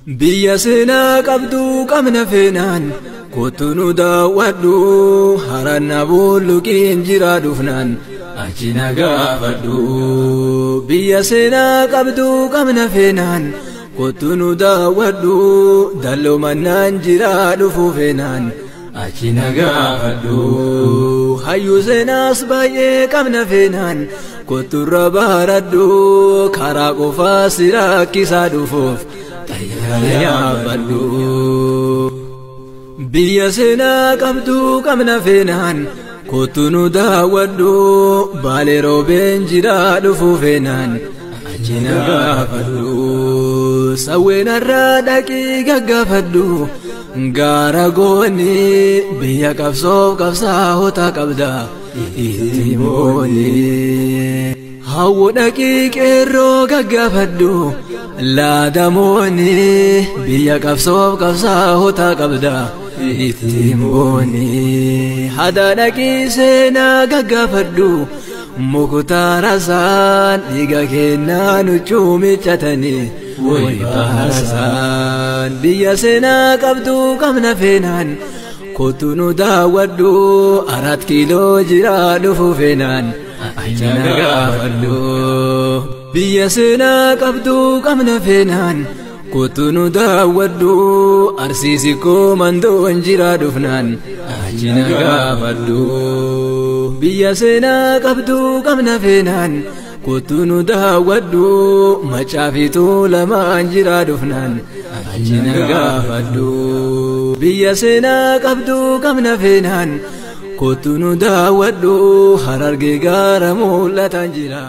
Biyya seenaa qabdu qabna feenaan kottu nu daawwadhu haranna bulluqiin jira dhufnaan achi na gaafadhu. Biyya seenaa qabdu qabna feenaan kottu nu daawwadhu dalloo jira dhufu feenaan achi na gaafadhu. Hayyuu seenaas baay'ee qabna feenaan kottu irra baradhu karaa qofaa si rakkisaa dhufuuf xayyaara yaabbadhu. Biyya seenaa qabdu qabna feenaan kottu nu daawwadhu baalee roobeen jira dhufu feenaan achi na gaafadhu. Sawweenarraa dhaqii gaggaafadhu gaara goonni biyya qabsoof qabsaa'ota qabda itti mooni. Hawwu dhaqii qeerroo gaggaafadhu laadamoonni biyya qabsoof qabsaa'ota qabda itti mooni. Hada dhaqii seenaa gaggaafadhu muktaarasaan dhiiga kennaa nuchuu miccatanii way baarasaan. Biyya seenaa qabdu qabna feenaan kottu nu daawwadhu 4 kiiloo jira dhufu feenaan achi na gaafadhu. Biyya seenaa qabdu qabna feenaan kottu nu daawwadhu arsiisi koo mandoon jira dhufnaan achi na gaafadhu. Biyya seenaa qabdu qabna feenaan kottu nu daawwadhu macaafituu lamaan jira dhufnaan achi na gaafadhu. Biyya seenaa qabdu qabna feenaan kottu nu daawwadhu harargee gaara mul'atan jira.